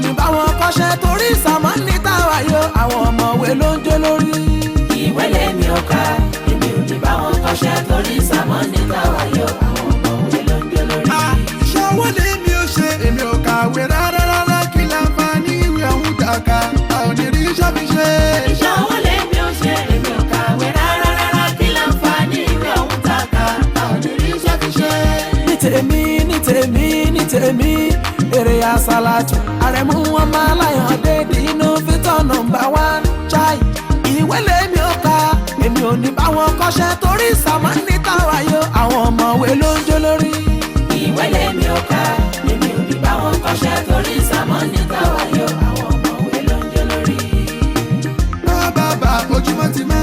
ní bá wọn kọ́ṣẹ́ torí sàmánì táwa yó, àwọn ọ̀mọ̀wé ló ń jó lórí. Ìwé lèmi ò kà, èmi ò ní bá wọn kọ́ṣẹ́ torí sàmọ́nì táwa yó, àwọn ọ̀mọ̀wé ló ń jó lórí. Iṣẹ́ owó lèmi ò ṣe, èmi ò kàwé rárá rárá, kí láǹfààní ìwé ọ̀hún kàkà, a ò ní rí iṣẹ́ fi ṣe. Iṣẹ́ owó lèmi ò ṣe, èmi ò kàwé rárá rárá, kí láǹfààní ìwé ọ̀hún tàkà, a ò ní rí iṣẹ́ fi ṣe. Ní tèmi, ní tèmi, ní tèmi, èrè àsàlàtù àrẹ̀mú ọmọ aláyàndé, the innovator number one chai. Ìwé lèmi ò kà, èmi ò ní bá wọn kọ́ṣẹ́ torí sàmánì táwa yó, àwọn ọ̀mọ̀wé ló ń jó lórí. Ìwé lèmi ò kà, èmi ò ní bá wọn kọ́ṣẹ́ torí sàmọ́nì táwa yó, àwọn ọ̀mọ̀wé ló ń jó lórí. Má bàbà ojúmọ́ ti mọ́.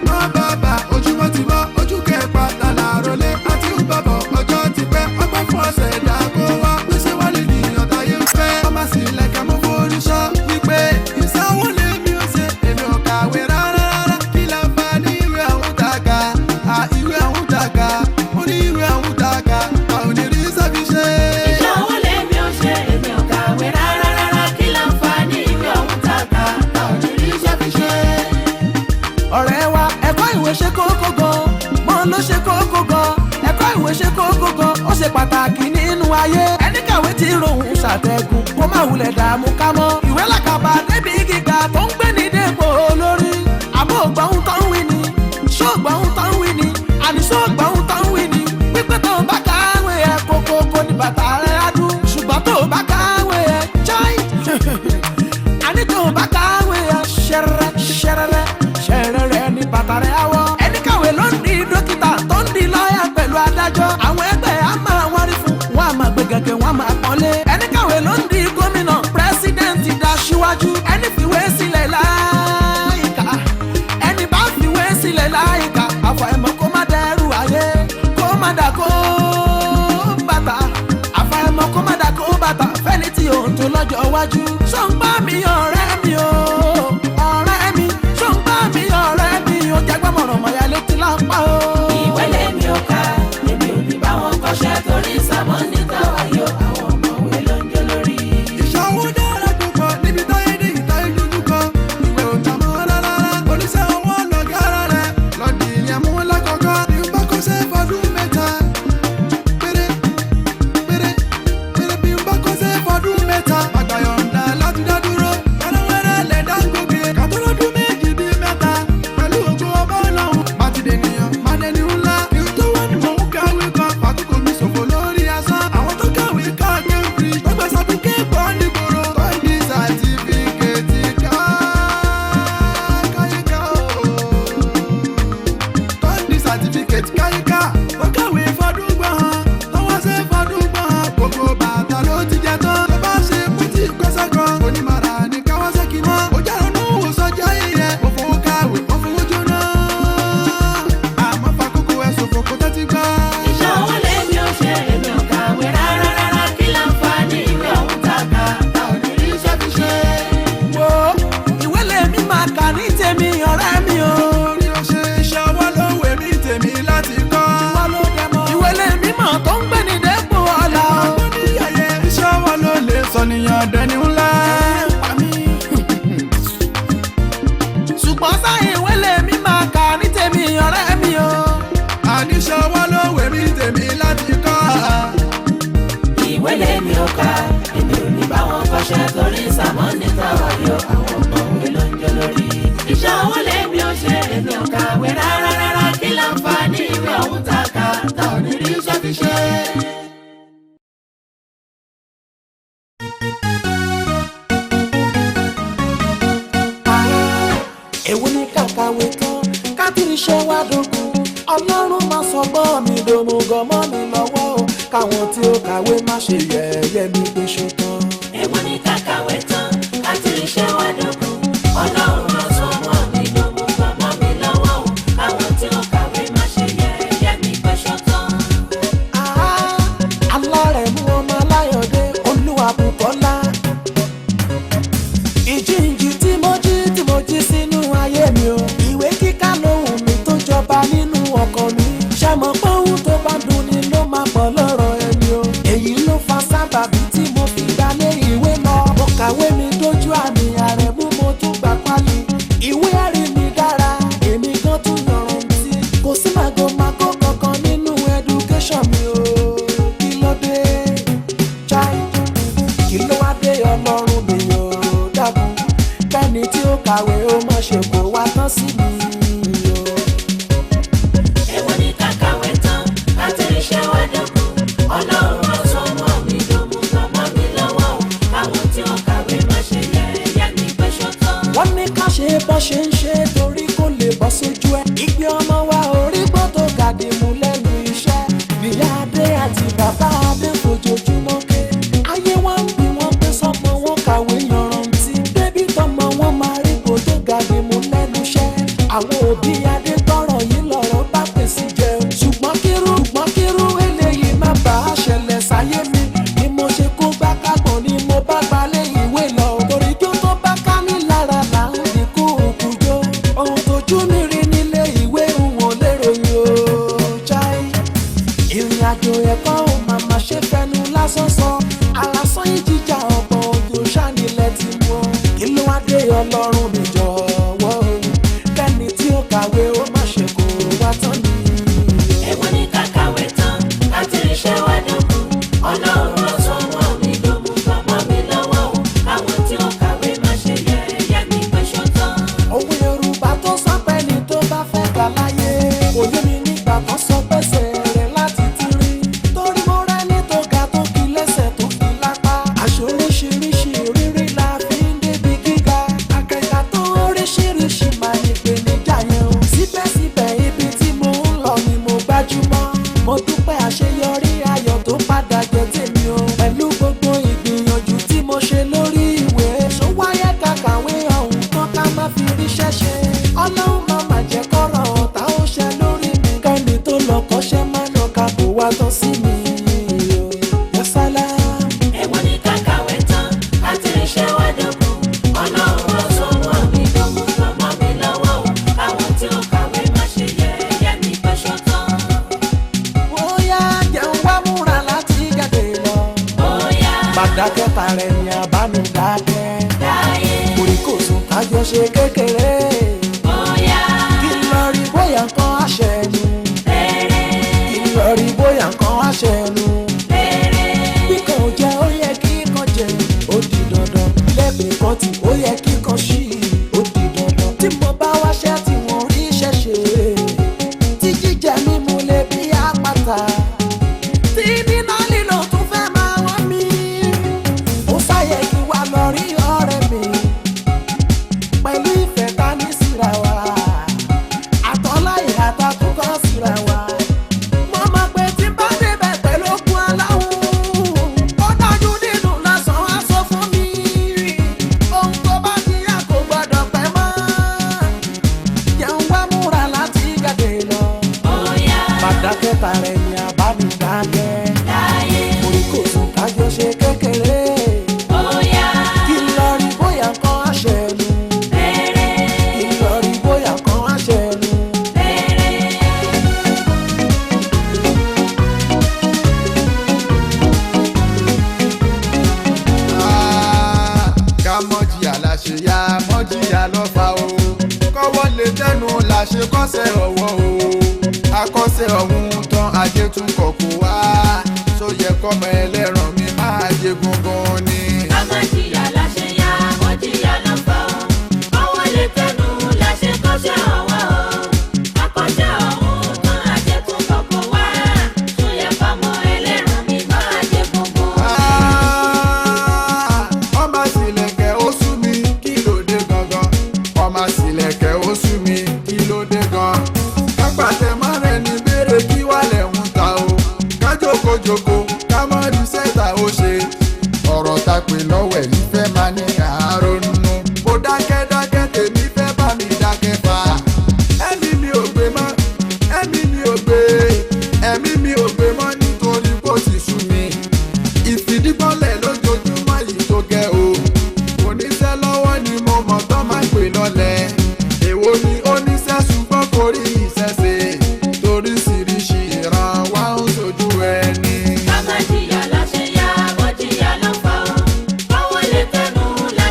Má bàbà ojúmọ́ ti mọ́, ojú kẹfà tàlàrọ̀lẹ́ àti ń bàbọ̀ ọjọ́ ti pẹ́, ọgbọ́n fún ọ̀sẹ̀ dá kó wá. Pèsè wọlé ní ọ̀tá yé ń fẹ́. Ọmọ sì lẹ̀kẹ̀ mọ́ forí sọ wípé ìsanwó lèmi ò ṣe, èmi ò kàwé rárá rárá. Kí láǹfààní ìwé ọ̀hún tàkà? À ìwé ọ̀hún tàkà. Ó ní ìwé ọ̀hún tàkà. A ò ní rí sẹ́fi ṣe. Iṣẹ́ owó lèmi ò ṣe, èmi ò kàwé rárá rárá, kí láǹfààní ìwé ọ̀hún tàkà, a ò ní rí iṣẹ́ fi ṣe. Ọ̀rẹ́ wa, ẹ̀kọ́ ìwé ṣe kókó gan, mọ́ ló ṣe kókó gan. Ẹ̀kọ́ ìwé ṣe kókó gan, ó ṣe pàtàkì nínú ayé. Ẹni kàwé tí rohùn ṣàtẹ̀gùn, kó má wulẹ̀ dààmú ká mọ́. Ìwé làkàbà débi gíga tó ń gbé ní dépò olórí. Àbó ògbọ́n tó ń wí ni, ṣóògbọ́n tó ń wí ni, àní ṣóògbọ́n tó ń wí ni wípé tó bá kàwé ẹ kókókó ní bàtà rẹ á dún, ṣùgbọ́n tó bá kàwé ẹ chai, àní tó bá kàwé ẹ ṣẹrẹrẹ ṣẹrẹrẹ ṣẹrẹrẹ ní bàtà rẹ á wọ. Ẹni kàwé ló ń di dókítà, tó ń di lọ́ọ̀yà pẹ̀lú adájọ́. Àwọn ẹgbẹ́ á máa wárí fún wọn, á máa gbé gẹ́gẹ́, wọn á máa pọ́nlé. Ẹni kàwé ló ń di gómìnà, president, daṣíwájú. Ẹni fìwé sílẹ̀ láìka, ẹni bá fìwé sílẹ̀ láìka, àfàìmọ̀ kó má dẹrù ayé, kó má dà kó bàtà. Àfàìmọ̀ kó má dà kó bàtà fẹ́ni tí òun tó lọ́jọ́ iwájú. Ṣọ́ngbà mi, ọ̀rẹ́ mi o, ọ̀rẹ́ mi, ṣọ́ngbà mi, ọ̀rẹ́ mi o, jágbọ́mọ̀ràn mọ̀yá létí lápá o. Ìwé lèmi ò kà, èmi ò ní bá wọn kọ́ṣẹ́ torí sàmọ́nì táwa yó, àwọn ọ̀mọ̀wé ló ń jó lórí. Ìṣòwò dára púpọ̀ níbi táyé dé ìtayé dojú kọ. Ìwé ò tà mọ́ rárá. Oníṣẹ́ ọwọ́ lọ̀gá ara rẹ̀. Lọ́dì ìyẹn mú lákọ̀ọ́kọ́. Ní bá kọ́ṣẹ́ fọdún 3 péré péré péré, bí n bá kọ́ṣẹ́ fọdún 3. Àgbàyọ̀ǹda láti dá dúró. Wẹ́rẹ́wẹ́rẹ́ lẹ̀dá ń gòkè. Kàtọ́lọ́dún 2 bí 3. Pẹ̀lú ògo ọba Ọlọ́run. Má ti dènìyàn, má dẹni ńlá. Kí n tó wá ní mò ń kàwé kan. Fàkókò mi ṣòfò lórí asán. Àwọn tó kàwé ká Cambridge. Tó gba certificate pọ̀ nígboro. Tó ń di certificate ká káyéká o. Tó ń di certificate káyéká. Tó kàwé fọdún gbọ̀n. Tó wá ṣe fọdún gbọ̀n. Gbogbo bàtà ló ti jẹ tán. Tó bá ṣe pé tí gbèsè kan. Onímọ̀ràn ní Kawasaki mọ́. Ó jẹ́ ronú wò sọ́jà yẹyẹ. Ó fowó kàwé, ó fowó jóná. Àmọ́ fàkókò ẹ̀ ṣòfò kó tẹ́tí gbọ́. Iṣẹ́ owó lèmi ò ṣe, èmi ò kàwé rárá rárá, kí láǹfààní ìwé ọ̀hún tàkà, a ò ní rí iṣẹ́ fi ṣe. Wo, ìwé lèmi máa kà ní tèmi, ọ̀rẹ́ mi o. Orí ó ṣe iṣẹ́ ọwọ́ ló wé mi tèmi láti kọ́. Wọ́n ló dẹ mọ́. Ìwé lèmi mọ̀ tó ń gbé ní dépò ọ̀la o. Ọgbọ́n ní yẹyẹ, iṣẹ́ ọwọ́ ló lè sọnìyàn dẹni ńlá. Pa mí. Ṣùgbọ́n sáà ìwé lèmi máa kà ní tèmi, ọ̀rẹ́ mi o. Àníṣe ọwọ́ ló wé mi tèmi láti kọ́. Ìwé lèmi ò kà, èmi ò ní bá wọn kọ́ṣẹ́ torí sàmọ́nì táwa yó, àwọn ọ̀mọ̀wé ló ń jó lórí. Iṣẹ́ owó lèmi ò ṣe, èmi ò kàwé rárá rárá, kí láǹfààní ìwé ọ̀hún tàkà, a ò ní rí iṣẹ́ fi ṣe. Èwo ni kàkàwé tán ká tí iṣẹ́ wa dógún? Ọlọ́run máa sọ gbọ́ mi dòmùgọ̀ mọ́ mi lọ́wọ́ o, káwọn tí ó kàwé má ṣe yẹ̀yẹ́ mi pé ṣe tán. Èwo ni ká kàwé tán ká tí iṣẹ́ wa dógún? Ọlọ́run máa sọ mọ́ mi dòmùgọ̀ mọ́ mi lọ́wọ́ o, káwọn tí ó kàwé má ṣe yẹ̀yẹ́ mi pé ṣọ́tàn. Alárẹ̀mú ọmọ aláyọ̀dé Olúwabùkọ́lá. Ìjíǹjì tí mo jí, tí mo jí sínú ayé mi o. Ìwé kíkà lóhùn mi tó jọba nínú ọkàn mi. Ṣé mo pé ohun tó bá dùn ni ló máa pọ̀ lọ́rọ̀ ẹni o. Èyí ló fa sábàbí tí mo fi gbalé. kàwé ó má ṣe kó wá tán sí mi o. Èwo ni ká kàwé tán láti ríṣẹ́ wá dógún? Ọlọ́run ó sọ ọmọ mi dòmùgọ̀ mọ́ mi lọ́wọ́ o. Àwọn tí ó kàwé má ṣe yẹ̀yẹ́ mi pé ṣótán. Wọ́n ní ká ṣe bọ́ ṣe ń ṣe torí kó lè bọ́ sójú ẹ̀. Ìgbé ọmọ wa orí gbọ́ tó gàdí mú lẹ́nu iṣẹ́. Níyà Adé àti bàbá Adé fojoojúmọ́ ké. Ayé wa ń bí wọ́n pé sọ́mọ wọn kàwé yanrantí. Débi tọmọ wọn máa rí kó tó gàdí mú lẹ́nu iṣẹ́. Àwọn òbí Adé tọrọ yìí lọ̀rọ̀ bá pèsè jẹ. Ṣùgbọ́n kírú eléyìí má bàa ṣẹlẹ̀ sáyé mi. Ni mo ṣe kó gbá kágbọ̀n ni mo bá gbalẹ̀ ìwé lọ. Torí jó tó bá ká ní lára là ń di kú òkújó. Ohun tójú mi rí nílé ìwé n ò lérò yìí o. Chai. Ìrìn àjò ẹ̀kọ́ ò màmá ṣe fẹnu lásán sọ. Àlàsán ìjìjà ọ̀pọ̀ òjò ṣánilẹ̀ ti mú ọ. Kí ló wá dé Ọlọ́run mi jọ̀wọ́ o? Kẹ́ni tí ó kàwé ó má ṣe kó wá tán ni. Èwo ni ká kàwé tán láti ríṣẹ́ wá dógún? Ọlọ́run ó sọ ọmọ mi dòmùgọ̀ mọ́ mi lọ́wọ́ o. Àwọn tí ó kàwé má ṣe yẹ̀yẹ́ mi pé ṣótán. Òwe Yorùbá tó sọ pé ní tó bá fẹ́ gbà láyé. Òye mi nígbà kan sọ pẹ́sẹ̀ rẹ̀ láti ti rí. Torí mo rẹ́ni tó ga tó kí lẹ́sẹ̀ tó fi lápá. Aṣọ oríṣiríṣi ìrírí la fi ń débi gíga. Akẹ́kọ̀ọ́ tó oríṣiríṣi máa ní ìpèníjà yẹn o. Síbẹ̀síbẹ̀ ibi tí mo ń lọ ni mo gbájúmọ́. Mo dúpẹ́ àṣeyọrí ayọ̀ tó padà jẹ́ tèmi o. Pẹ̀lú gbogbo ìgbìyànjú tí mo ṣe lórí ìwé. Ṣó wáyé ká kàwé ọ̀hún tán ká má fi ríṣẹ́ ṣe. Ọlọ́run má má jẹ́ kọ́rọ̀ ọ̀tá ó ṣe lórí mi. Kẹ́ni tó lọ kọ́ṣẹ́ má nà ká kó wá tán sí mi o. Yasala. Èwo ni ká kàwé tán láti ríṣẹ́ wá dógún? Ọlọ́run ó sọ ọmọ mi dòmùgọ̀ mọ́ mi lọ́wọ́ o. Àwọn tí ó kàwé má ṣe yẹ̀yẹ́ mi pé ṣótán. Bóyá jẹun wá múra láti jáde lọ. Bóyá Bàdákẹ́ta rẹ̀ ni àbámidákẹ́. láyé, Kòríkòsùn kájọ ṣe kékeré. bóyá Kí n lọ rí bóyá nǹkan àṣẹ nu. rere, Kí n lọ rí bóyá nǹkan àṣẹ nu. rere. Bí kan ò jẹ́ ó yẹ kí kan jẹ, ó di dandan. Lẹ́gbẹ̀ẹ́ kan tí ó yẹ kí kan ṣí, ó di dandan. Tí mo bá wáṣẹ́ tí wọ́n rí iṣẹ́ ṣe, tí jíjẹ mímu lè bí àpáta. Tí níná lílo tún fẹ́ máa wọ́n mi. Ó sáyẹ kí wá lọ rí ọ̀rẹ́ mi. Pẹ̀lú ìfẹ́ ta ní síra wa. Àtọ́lá ìhà ta tún kọ́ síra wa. Mo mọ̀ pé tí bá débẹ̀ pẹ̀lú okun aláwọ̀. Ó dájú nínú lásán á sọ fún mi. Ohun tó bá ti yá kò gbọ́dọ̀ pẹ́ mọ́. Jẹun wá múra láti jáde lọ. Bóyá Bàdákẹ́ta rẹ̀ ni àbámidákẹ́. láyé, Kòríkòsùn kájọ ṣe kékeré. bóyá Kí n lọ rí bóyá nǹkan á ṣẹlù. rere, Kí n lọ rí bóyá nǹkan á ṣẹlù. rere. Ká mọ́jìyà la ṣe yá mọ́jìyà lọ́fà o, kọ́wọ́ lè tẹ́nu la ṣe kọ́sẹ̀ ọ̀wọ́ o, akọ́sẹ̀ ọ̀hún tán ajé tún kọ̀ kó wá sóyẹ kọ́mọ ẹlẹ́ran mi máa jẹ gungun ni. Ká má jìyà la ṣe yá, mọ́ jìyà ló fà ó. Ọwọ́ lè tẹnu la ṣe kọ́ṣẹ́ ọwọ́ o. Akọ́ṣẹ́ ọ̀hún tán ajé tún kọ̀kọ̀ wá. Tó yẹ fọmọ ẹlẹ́ran mi máa jẹ gbogbo. Ah, ọmọ sílẹ̀kẹ̀ ó sú mi kí ló dé gangan, ọmọ sílẹ̀kẹ̀ ó sú mi kí ló dé gan. Kápàtẹ mọ́rẹ̀ ní béèrè kí wàlẹ̀ ń ta o, kájókòjókò ká mọ́ rí sẹ́ta ó ṣe. Ọ̀rọ̀ ta pè lọ́wẹ̀ yìí fẹ́ máa ní àárọ̀ nù. Mo dákẹ́ dákẹ́ tèmi fẹ́ bá mi dákẹ́ fà. Ẹ̀mí mi ò gbé mọ́, ẹ̀mí mi ò gbé, ẹ̀mí mi ò gbé mọ́ nítorí bó ti sú mi. Ìfìdíbọ́lẹ̀ lójoojúmọ́ yìí tó gẹ́ o, oníṣẹ́ lọ́wọ́ ni mo mọ̀ tán máa ń pè lọ́lẹ̀. Èwo ni oníṣẹ́ ṣùgbọ́n kò rí iṣẹ́ ṣe, toríṣiríṣi ìran wa ń sojú ẹni. Ká má jìyà la ṣe yá, mọ́ jìyà ló fà ó. Ọwọ́ lè tẹnu la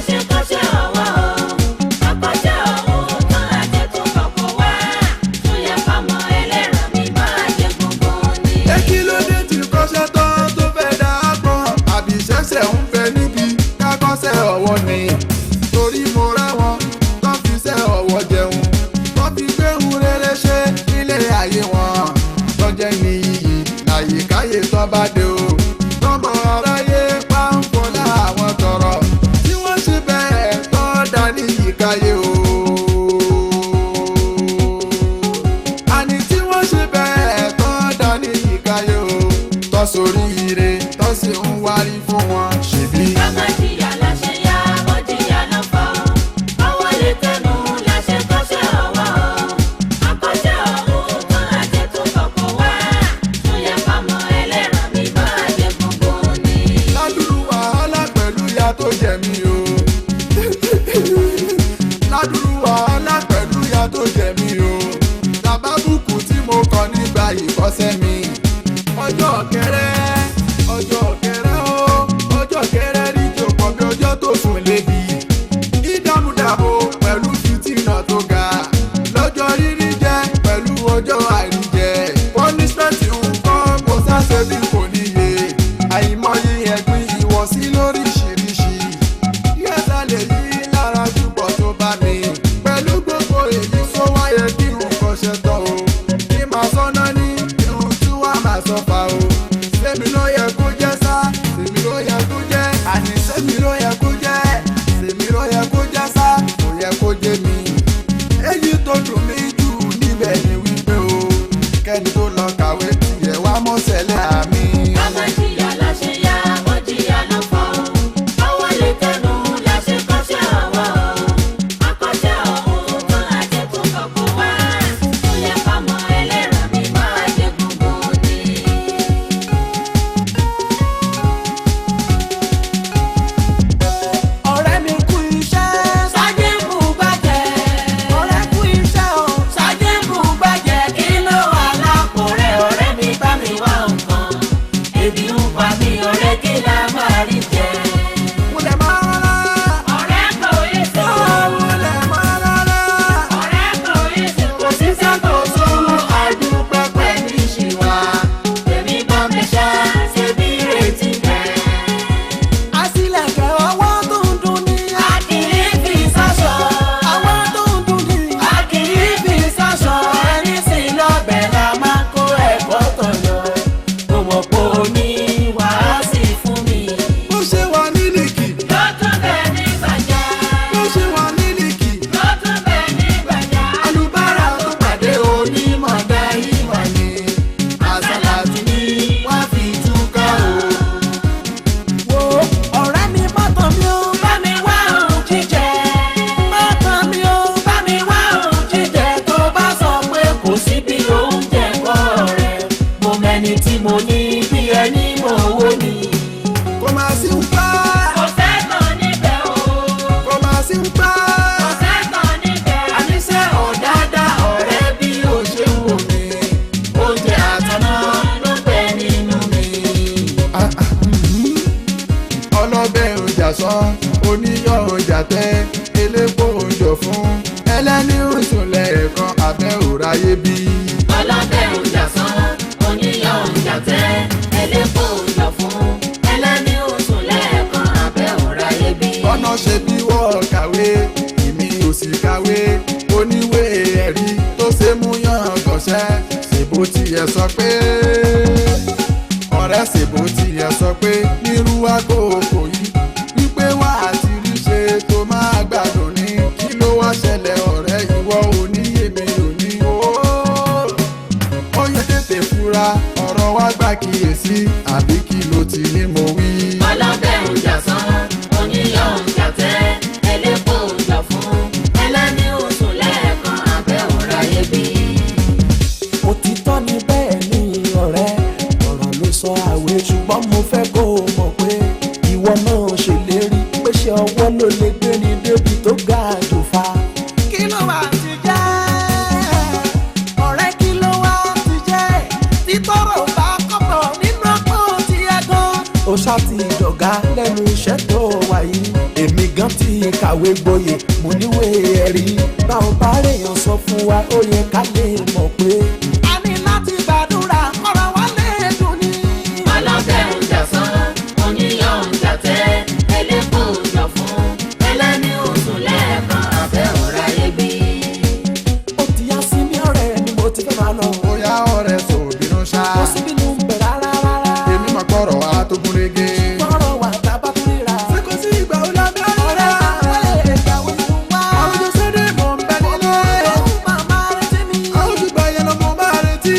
wọ́n sì ń wárí fún wọn ṣèbí. Ká má jìyà la ṣe yá, mọ́ jìyà ló fọ́. Owó lè tẹnu la ṣe kọ́ṣẹ́ ọwọ́. Akọ́ṣẹ́ ọ̀hún tán ajé tó kọ̀kọ̀ wá. Tó yẹ fámọ ẹlẹ́ran mi máa jẹ gbogbo ni. Ládùúrú wàhálà pẹ̀lú ìyà tó jẹ mí o. Ládùúrú wàhálà pẹ̀lú ìyà tó jẹ mí o. Tàbábùkù tí mo kọ nígbà ìkọ́sẹ́ mi. Ọjọ́ kẹrẹ, ọjọ́ kẹrẹ o, ọjọ́ kẹrẹ rí jòpọ̀ bí ọjọ́ tó sùn lébi. Ìdààmúdàbò pẹ̀lú fìtínà tó ga. Lọ́jọ́ rírí jẹ pẹ̀lú ọjọ́ àìríjẹ. Punishment nǹkan kò sáṣe bí kò níye. Àìmọye ẹ̀gbin ìwọ̀sí lóríṣiríṣi. Yẹ́sà lè yí lára jùbọ̀ tó bá mi. Pẹ̀lú gbogbo èyí sọ wáyé kí n kọ́ṣẹ́ tán o. Kí màá sọ́nà ní irun tí wàá máa sọ́fà o. Sẹ́mi ló yẹ kó jẹ́ sá, sèmi ló yẹ kó jẹ́. Àní sẹ́mi ló yẹ kó jẹ́, sèmi ló yẹ kó jẹ́ sá, kò yẹ kó jẹ́ mi. Èyí tó dùn mí jù níbẹ̀ ni wípé o, kẹ́ni tó lọ kàwé tiẹ̀ wá mọ́sẹ̀lẹ̀ àmì. Ká má jìyà la ṣe yá, mọ́ jìyà ló fọ́. Owó lè tẹnu la ṣe kọ́ṣẹ́ ọwọ́. Akọ́ṣẹ́ ọ̀hún tán ajé tó kọ̀kọ̀ wá. Tó yẹ fámọ ẹlẹ́ran mi máa jẹ gbogbo ni. Ọ̀rẹ́ mi kú iṣẹ́. Sájẹ́ ń bù gbàjẹ́. Ọ̀rẹ́ kú iṣẹ́ o. Sájẹ́ ń bù gbàjẹ́ kí ló wà lápò rẹ̀ ọ̀rẹ́ mi bá mi wá nǹkan. Ebi ń pa mí ọ̀rẹ́ kí la máa rí jẹ. Wúlẹ̀ máa rárá. Ọ̀rẹ́ kò yé ṣe o. Wúlẹ̀ máa rárá. Ọ̀rẹ́ kò yé ṣe kò sí sẹ́kò sówó Àdúpẹ́ pẹ̀lú ìṣìwà. Tèmi bá mi ṣá ṣe bí ìrètí bẹ́ẹ̀. Àsìlẹ̀kẹ̀ ọwọ́ tó ń dún ní. A kì í fi sáṣọ. Ọwọ́ tó ń dún ní. A kì í fi sáṣọ. Ẹni sì lọ́bẹ̀ la máa kó ẹ̀kọ́ tọ̀ lọ. Mo mọ̀ pé o ní wàá sì fún mi. Bó ṣe wà nílìkì, Ló tún bẹ ní gbàjà. bó ṣe wà nílìkì, Ló tún bẹ ní gbàjà. alubára tó pàdé onímọ̀ dá ìmọ̀ ni. Àsàlátù ni wọ́n fi túká o. Wo ọ̀rẹ́ mi má tàn mí o. Bá mi wá ohun jíjẹ. Má tàn mí o. Bá mi wá ohun jíjẹ tó bá sọ pé kò sí bí oúnjẹ kọ́ rẹ̀. Mo mẹ́ni tí mo ní bí ẹni mo wó ni. Kò máa sí ń pa, Kò sẹ́tàn níbẹ̀ o. kò máa sí ń pa. Kò sẹ́tàn níbẹ̀. Àníṣe ọ̀dádá ọ̀rẹ́ bí o ṣe ń wò mí. Oúnjẹ àtàná ló bẹ nínú mi. Ọlọ́bẹ̀ ọjà sán, oníyọ̀ ọjà tẹ́, elépo òjò fún, ẹlẹ́ni oṣù lẹ́ẹ̀kan abẹ́ òráyé bí. Ọlọ́bẹ̀ òjà sán, oníyọ̀ òjà tẹ́, elépo òjò fún, ẹlẹ́ni oṣù lẹ́ẹ̀kan abẹ́ òráyé bí. Ọ̀nà ṣe bí wọ́n kàwé, èmi ò sì kàwé, oníwé ẹ̀rí tó ṣe mú yàn gọ̀ṣẹ́, ṣèbó tiẹ̀ sọ pé ọ̀rẹ́ ṣèbó tiẹ̀ sọ pé nírú àkókò yìí wípé wà á ti rí ṣe tó máa gbádùn ní kí ló wá ṣẹlẹ̀ ọ̀rẹ́ ìwọ òní èmi òní ooo ó yẹ tètè fura ọ̀rọ̀ wa gbà kíyèsí àbí kí ló ti ní mo wí. Ọlọ́bẹ̀ òjà sán, oníyọ̀ òjà tẹ́, elépo òjò fún, ẹlẹ́ni oṣù lẹ́ẹ̀kan abẹ́ òráyé bí. Òtítọ́ ni bẹ́ẹ̀ ni ọ̀rẹ́ ọ̀rọ̀ ló sọ àwẹ̀ ṣùgbọ́n mo fẹ́ kó o mọ̀ pé ìwọ náà ṣèlérí pé ṣé ọwọ́ ló lè gbé ní débi tó ga jù fa. Kí ló wà ti jẹ́? Ọ̀rẹ́ kí ló wà ti jẹ́? Títọ́rọ̀ bá kọ́pọ̀ nínú ọ̀pọ̀ ti ẹ gan. Ó ṣá ti dọ̀gá lẹ́nu iṣẹ́ tó wà yìí. Èmi gan ti kàwé gboyè, mo níwèé ẹ̀rí. Báwo bá rèèyàn sọ fún wa, ó yẹ ká lè mọ̀ pé. A ní láti gbàdúrà kọ́ra wa lè dùn ní. Ọlọ́bẹ̀ òjà sán, oníyọ̀ òjà tẹ́, elépo òjò fún, ẹlẹ́ni oṣù lẹ́ẹ̀kan abẹ́ òráyé bí. Ó ti yá sí mi ọ̀rẹ́ ni mo ti fẹ́ máa lọ. Bóyá ọ̀rẹ́ sòbínú ṣá, Kò síbi nù ń bẹ̀ rárá rárá. èmi mọ̀ pọ̀rọ̀ wa tó gún régé. Tọ́rọ̀ wà tábà tún ríra. Ṣé kò sí ìgbà ó lábẹ́ Ọ̀rẹ́ rárá? wọlé ìgbà wo ni mo wá? Àwùjọ sẹ́dẹ̀ mọ̀ ń bẹ nílé. Òun màmá retí mi. Àwùjọ ìgbà yẹn lọ mo máa retí.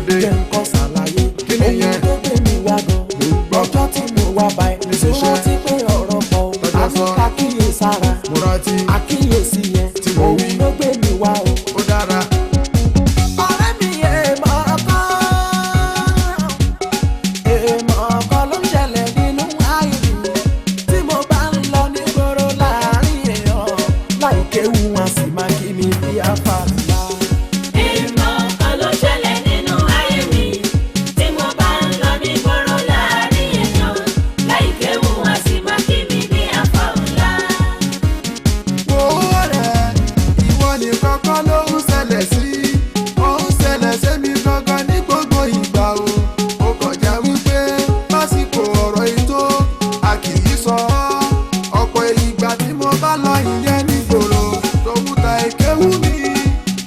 dé? Jẹ́ nǹkan ṣàlàyé. Kí nìyẹn? Ohun tó gbé mi wá gan. Mo ń gbọ́. Ọjọ́ tí mo wá báyìí. Níṣẹ́ Mo rántí pé ọ̀rọ̀ pọ̀ o. Lọ́jọ́ sọ. Àní ká kíyè sára. Mo rántí. Àkíyèsí yẹn. Tí mo wí. Òun ló gbé mi wá o. Ó dára. Ọ̀rẹ́ mi èèmọ̀ kan. Èèmọ̀ kan ló ń ṣẹlẹ̀ nínú ayé mi. Tí mo bá ń lọ nígboro láàrin èèyàn. Láì kéwu wọn sì máa kí mi bí afáàlá. Èèmọ̀ kan ló ṣẹlẹ̀ nínú ayé mi. Tí mo bá ń lọ nígboro láàrin èèyàn, láì kéwu wá sí máa kí mi bí àfà ńlá. Wo ọ̀rẹ́, ìwọ nìkan kọ́ ló ń ṣẹlẹ̀ sí. Ó ń ṣẹlẹ̀ sẹ́mi gangan ní gbogbo ìgbà o. Ó kọjá wípé lásìkò ọ̀rọ̀ ètò a kì í sọ ọ́. Ọ̀pọ̀ ìgbà tí mo bá lọ ìyẹn nígboro tó ń ta ìkéwú mi.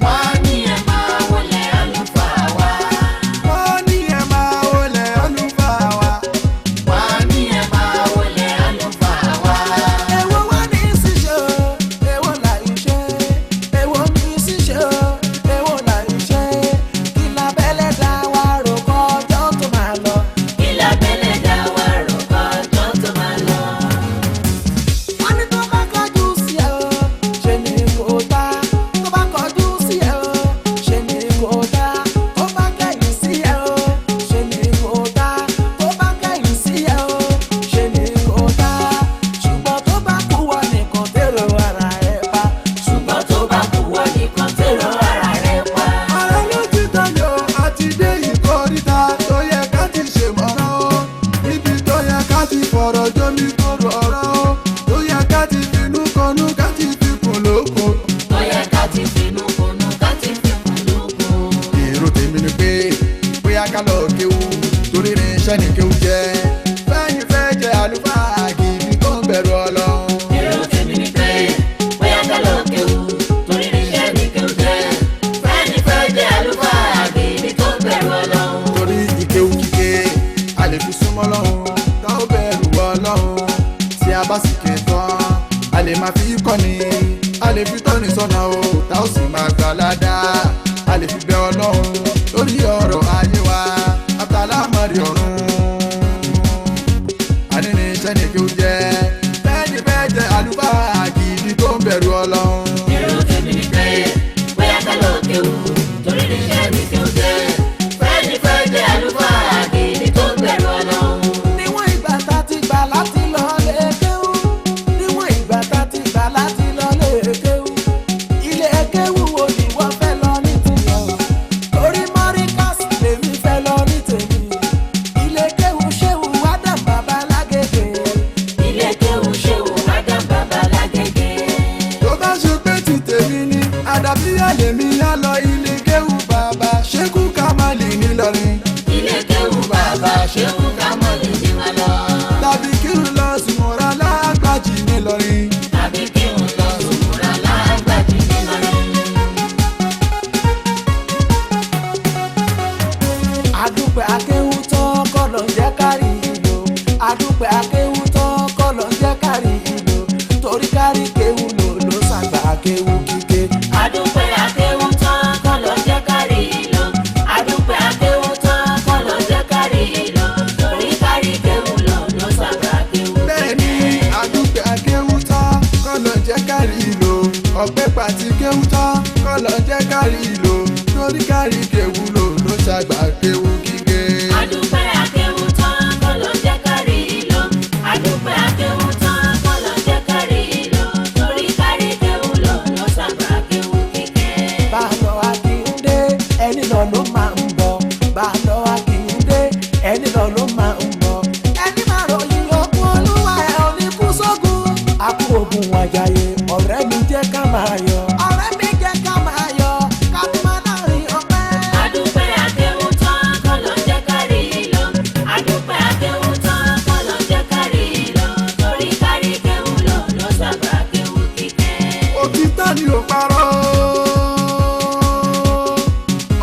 Wọ́n ní ẹ máa wọlé àlùfáà wa. Wọ́n ní ẹ máa wọlé àlùfáà wa. Wọ́n ní ẹ máa wọlé àlùfáà wa. Èwo wá ní ṣíṣe o, èwo là ń ṣe? Èwo ní ṣíṣe o, èwo là ń ṣe? Kí labẹ́lẹ́ dá wa rò kọjọ́ tó máa lọ. Kí lábẹ́lẹ̀ dá wa rò kọjọ́ tó máa lọ. Wọ́n ní tó bá kọjú sí ẹ o, ṣe ni kò dá. Tó bá kọjú sí ẹ o, ṣe ni kò dá. Tó bá kẹ̀yìn sí ẹ o, ṣe ni kò dá. Tó bá kẹ̀yìn sí ẹ o, ṣe ni kò dá. Ṣùgbọ́n tó bá kú wọ nìkan tèrò ara ẹ pa. Ṣùgbọ́n tó bá kú wọ́n nìkan tèrò ara rẹ̀ pa. Ọ̀rẹ́ ló ti tọ́jú àti dé ìkóríta tó yẹ ká ti ṣe mọ́rán o. Níbi tó yẹ ká ti fọ̀rọ̀ jómi tóró ọ̀rọ̀ o. Tó yẹ ká ti finú kọnú ká ti fi kùn lóko. Tó yẹ ká ti finú kunú ká ti fi kùn lókun. Èrò tèmi ni pé bóyá ká lọ kéwú torí irinṣẹ́ ni kéwú jẹ́. Fẹ́yìn fẹ́ jẹ́ àlùfáà gidi tó ń bẹ̀rù Ọlọ́run. Èrò tèmi ni pé bóyá ká lọ kéwú torí irinṣẹ́ ní kéwú jẹ́. Fẹ́ni fẹ́ jẹ́ àlùfáà gidi tó ń bẹ̀rù Ọlọ́run. Torí ìkéwú kíké a lè fi súnmọ́ lọ́hùn tá ó bẹ̀rù Ọlọ́run tí a bá sì ké tán a lè máa fi kọ́ni a lè fi tọ́ni sọ́nà o tá ó sì máa gbà ládàá a lè fi bẹ Ọlọ́run lórí ọ̀rọ̀ ayé wa àtàlámọ̀rí ọ̀run àní ní iṣẹ́ ní kéwú jẹ́ bẹ́ẹ̀ni bẹ́ẹ̀ jẹ́ àlùfáà gidi tó ń bẹ̀rù Ọlọ́run. Èrò tèmi ni pé bóyá ká lọ kéwú torí irinṣẹ́ ní kéwú jẹ́. Fẹ́ni fẹ́ jẹ́ àlùfáà gidi tó ń bẹ̀rù Ọlọ́run. Níwọ̀n ìgbà tá ti gbà láti lọ lé kéwú. Níwọ̀n ìgbà tá ti gbà láti lọ lé kéwú. Ilé kéwú wo ni wọ́n fẹ́ lọ ní tìyẹ̀ o? Torí Mọ́ríkàsì lèmi fẹ́ lọ ní tèmi. Ilé kéwú ṣéwù Adam bàbá lágége. Ilé kéwú ṣéwù Adam bàbá lágége. Tó bá ṣe pé ti tèmi ni àdàbíyà lèmi á lọ ilé kéwú bàbá ṣékú kámálì nílọrin Ilé kéwú bàbá ṣéwù Kámọ́lì ní ma lọ. Tàbí kí n lọ sùnmọ́ra lágbàjì nílọrin. Tàbí kí n lọ sùnmùrà lágbàjì nílọrin. Adúpẹ́ akéwú tán kọ́ ló ń jẹ́ kárí ìlò. Adúpẹ́ akéwú tán kọ́ ló ń jẹ́ kárí ìlò. Torí kárí kéwú lò ló ṣàgbà akéwú kíké. Adúpẹ́ akéwú tán kọ́ ló jẹ́ kárí ìlò. Adúpẹ́ akéwú tán kọ́ ló jẹ́ kárí ìlò. Torí kárí kéwú lò ló sábà kéwú. Bẹ́ẹ̀ ni àdúpẹ́ akéwú tán kọ́ ló jẹ́ kárí ìlò. Ọ̀pẹ́ pàtí kéwú tán kọ́ ló jẹ́ kárí ìlò. Torí kárí kéwú lò ló ṣàgbà kéwú kíké. Adúpẹ́ akéwú tán kọ́ ló jẹ́ kárí ìlò. Adúpẹ́ akéwú tán kọ́ ló jẹ́ kárí ìlò. Torí kárí kéwú lò ló sábà kéwú kíkẹ́. Bá a lọ Akíndé, ẹni lọ ló máa ń bọ̀. Bá a lọ Akíndé, ẹni lọ ló máa ń bọ̀. Ẹni máa ròyìn ogun olúwa ẹ̀ ò ní kú sógun. A kú ogun àjàyè, ọ̀rẹ́ mi jẹ́ ká máa yọ̀. Ọ̀rẹ́ mi jẹ́ ká máa yọ̀, ká tún máa láàrin ọpẹ́. Adúpẹ́ akéwú tán kọ́ ló jẹ́ kárí ìlò. Adúpẹ́ akéwú tán kọ́ ló jẹ́ kárí ìlò. Torí kárí kéwú lò ló sábà kéwú kíkẹ́. Òtítọ́ ni ò parọ́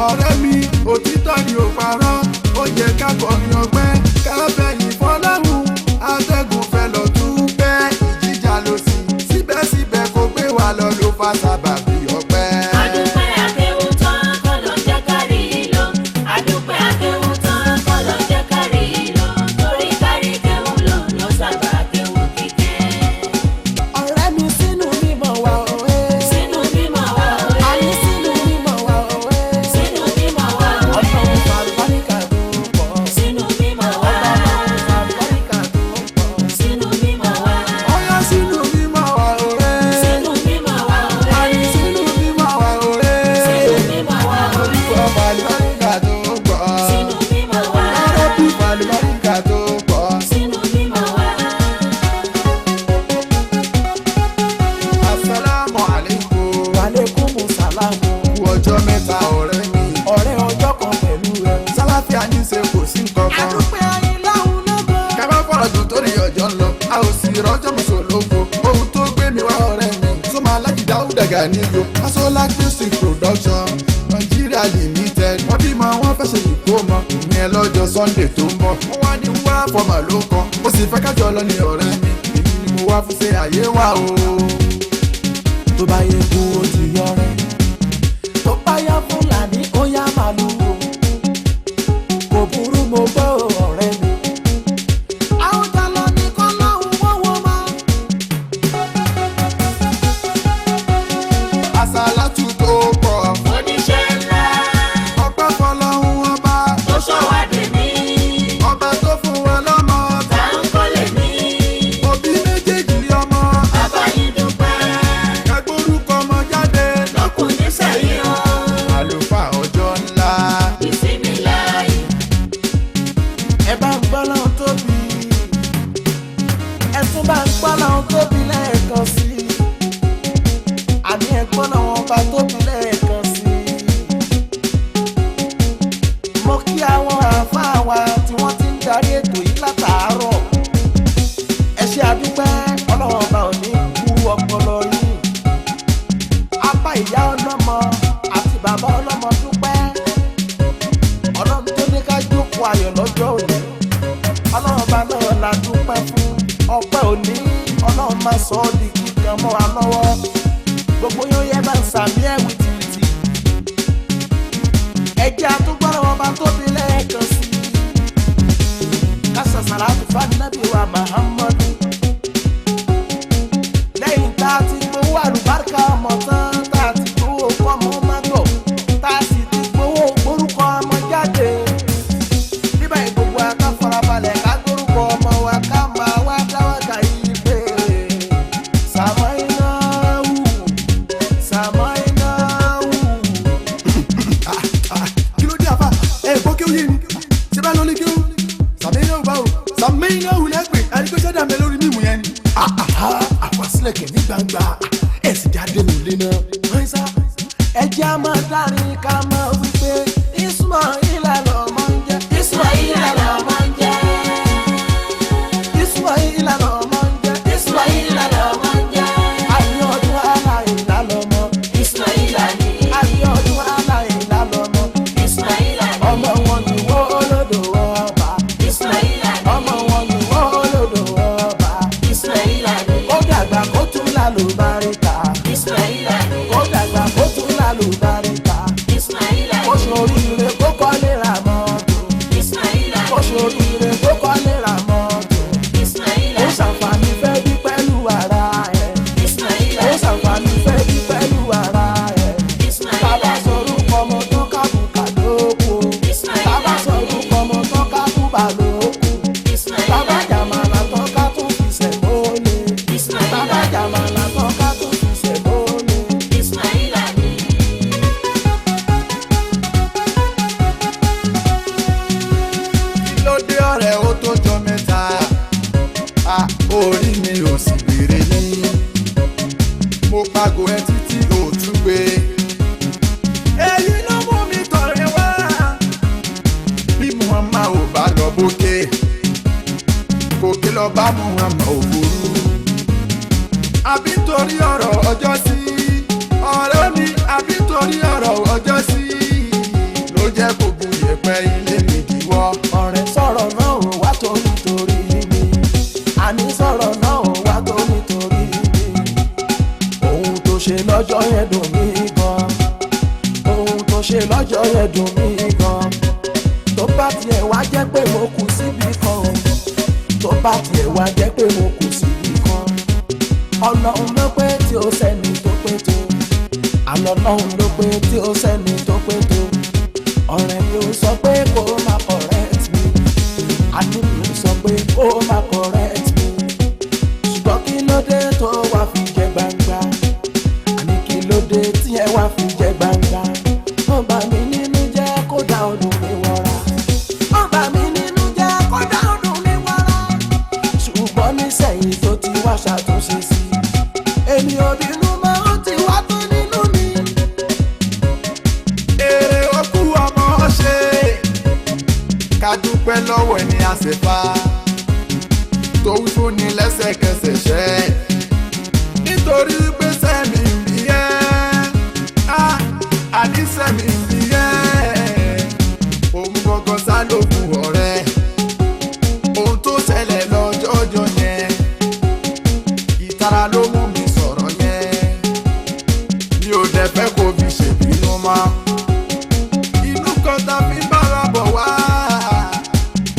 ọ̀rẹ́ mi òtítọ́ ni ò parọ́. Ganiyu Asola Music Production Nigeria Limited. Wọ́n bímọ wọ́n fẹ́ ṣe ìkómọ ìyẹn lọ́jọ́ Sunday tó ń bọ̀. Wọ́n wá ní wá fọmọ ló kọ, ó sì fẹ́ kájọ lọ ní ọ̀rẹ́ mi. Èmi ni mo wá fún ṣe àyè wa o. Tó bá yẹ kú ó ti yọrẹ, tó bá yá Fúlàní ó yá màlúù, kò burú mo gbọ́ ọ̀rẹ́ mi. Àwùjọ lọ ní kọ́ lọ́hùn wọ́wọ́ máa. Àsàlátù tó pọ̀, Oníṣẹ́ ńlá ọpẹ́ fọlọ́hún ọba, tó ṣọ́wádìí ní. ọba tó fún wa lọ́mọ, Tá ń kọ́lé ní. òbí méjèèjì ọmọ, Bàbá yín dúpẹ́. ẹgbórúkọ ọmọ jáde. Lọ́kùnrin sẹ́yìn o. Àlùfáà ọjọ́ ńlá. Ìsinmi láàyè. Ẹ bá ń gbọ́ lọ́hún tóbi, ẹ tún bá ń gbọ́ lọ́hún tóbi lẹ́ẹ̀kan sí i. Àní ẹ gbọ́ lọ́hún ọba tóbi lẹ́ẹ̀kan sí i. Mo kí àwọn àáfàá wa tí wọ́n ti ń darí ètò yìí látàárọ̀. Ẹ ṣé àdúpẹ́, ọlọ́run ọba ò ní kú ọpọlọ yín. Apá ìyá ọlọ́mọ àti bàbá ọlọ́mọ dúpẹ́. Ọlọ́run tó ní ká jókòó ayọ̀ lọ́jọ́ òní, ọlọ́run bá náà la dúpẹ́ fún ọpẹ́ òní. Ọlọ́run máa sọ ọ́ di kíkan mọ́ wa lọ́wọ́. Gbogbo yóò yẹ bá ń sàmí ẹ̀ wìtìwìtì. Ẹjẹ́ àtúgbọ́rọ̀ ọba tóbi lẹ́ẹ̀kan sí i. Kásàsàrà àtúfà nábì wa Muhammadu. Lẹ́yìn tá a ti gbowó àlùbáríkà ọmọ tán, tá a ti gbowó kọ́mọ má gọ̀, tá a sì ti gbowó gbórúkọ ọmọ jáde. Níbẹ̀ gbogbo wa ká farabalẹ̀ ká gbórúkọ ọmọ wa ká máa wá dáwọ́dà yìí pé Sàmáínáwù, Sàmáínáwù. Kí ló dé àfà? Ẹ gbọ́ kí ó yé mi. Ṣé bá lórí kí ó? Sàmínà ò bá o. Sàmínà ò lẹ́pẹ̀. Ẹni pé ṣẹ́dá mi lórí mímu yẹn ni. Àfàsílẹ̀kẹ̀ ní gbangba ẹ̀ sì jáde nílé náà. Mọ́ísá, ẹ jẹ́ á máa dárin ká máa wí pé Ismaila lọ́mọ ń jẹ́. Ismaila lọ́mọ ń jẹ́. Ismaila lọ́mọ ń jẹ́. Ismaila lọ́mọ ń jẹ́. Àyọ̀dún aláìlá lọ́mọ. Ismaila ni. Àyọ̀dún aláìlá lọ́mọ. Ismaila ni. Ọmọ wọn ni wọ́n olódò ọba. Ismaila ni. Ọmọ wọn ni wọ́n olódò ọba. Ismaila ni. Kó dàgbà kó tún lálùbáríkà. Ismaila ni. Kó dàgbà kó tún lálùbáríkà. Ismaila Kó ni. ṣoríire kó kọ́lé ra mọ́tò. Ismaila Kó ni. ṣoríire kó kọ́lé ra mọ́tò. Ismaila Ó ni. ṣàǹfààní fẹ́ bí pẹ̀lú ara ẹ̀. Ismaila Ó ni. ṣàǹfààní fẹ́ bí pẹ̀lú ara ẹ̀. Ismaila Bàbá ni. sorúkọ ọmọ tó kábùkà lóko. Ismaila Bàbá ni. sorúkọ ọmọ tó kábùbà lóko. Ismaila Bàbá ni. jàmàlà tán ká tún fi sẹ̀mólè. Ismaila Bàbá ni. jàmàlà tán ká tún fi sẹ̀mólè. Ismaila ni. Kí ló dé ọ̀rẹ́ ó tó jọ mẹ́ta? A orí mi ò sì béèrè ní. Mo pàgọ́ ẹ títí ò tún gbé. Èyí ló mú mi tọ̀rẹ́ wá. Bí Muhammad ò bá lọ bókè, kòkè lọ bá Muhammad ò burú. Àbí torí ọ̀rọ̀ ọjọ́ sí, ọ̀rẹ́ mi, àbí torí ọ̀rọ̀ ọjọ́ sí, ló jẹ́ kó bu yẹ̀pẹ̀ ilé mi diwọ́. Ọ̀rẹ́ sọ̀rọ̀ náà ò wá tó nítorí mi. Àní sọ̀rọ̀ náà ò wá tó nítorí mi. Ohun tó ṣe lọ́jọ́ yẹn dùn mí gan. Ohun tó ṣe lọ́jọ́ yẹn dùn mí gan. Tó bá tiẹ̀ wá jẹ́ pé mo kù síbi kan o. Tó bá tiẹ̀ wá jẹ́ pé mo kù síbi kan. Ọlọ́run ló pé tí ó sẹ́ni tó pé tó. Àlọ́ Ọlọ́run ló pé tí ó sẹ́ni tó pé tó. Ọ̀rẹ́ mi ò sọ pé kó má correct mi. Àní mi ò sọ pé kó má correct mi. Ṣùgbọ́n kí ló dé tó wá fi jẹ gbangba? Àní kí ló dé tí ẹ wá fi jẹ gbangba? Ó bà mí nínú jẹ́ kódà ó dùn mí wọra. Ó bà mí nínú jẹ́ kódà ó dùn mí wọra. Ṣùgbọ́n nísẹ̀yìn tó ti wá ṣàtúnṣe sí i. Èmi ò bínú mọ́, ó ti wá tán nínú mi. Èrè okú ọmọ ṣe ká dúpẹ́ lọ́wọ́ ẹni àṣẹfà tó wí fún ni lẹ́sẹ̀kẹsẹ̀ ṣẹ́ nítorí pé sẹ́mi ń bí ẹ́ Iṣẹ́ mi fi ẹ́ òun gangan sá ló kù ọ̀rẹ́. Ohun tó ṣẹlẹ̀ lọ́jọ́jọ́ yẹn, ìtara ló mú mi sọ̀rọ̀ yẹn. Mi ò dẹ̀ fẹ́ kó fi ṣèbínú mọ́. Inú kan ta fi ń bára bọ̀ wá,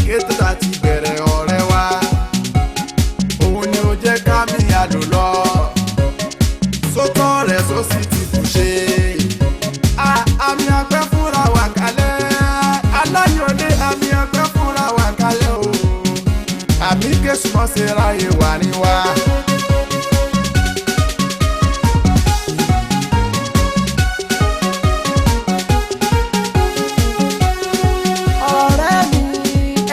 kété ta ti bẹ̀rẹ̀ ọ̀rẹ́ wa. Òun ni ó jẹ́ ká mi àlò lọ. Sótọ́ rẹ̀ sósì ti kù ṣe. Àmì àpẹ́ fúnra wà kalẹ̀. Aláyọ̀dé àmì àpẹ́ fúnra wà kalẹ̀ o. Àmì késùmọ́ ṣe ráyè wà ní wa. Ọ̀rẹ́ mi,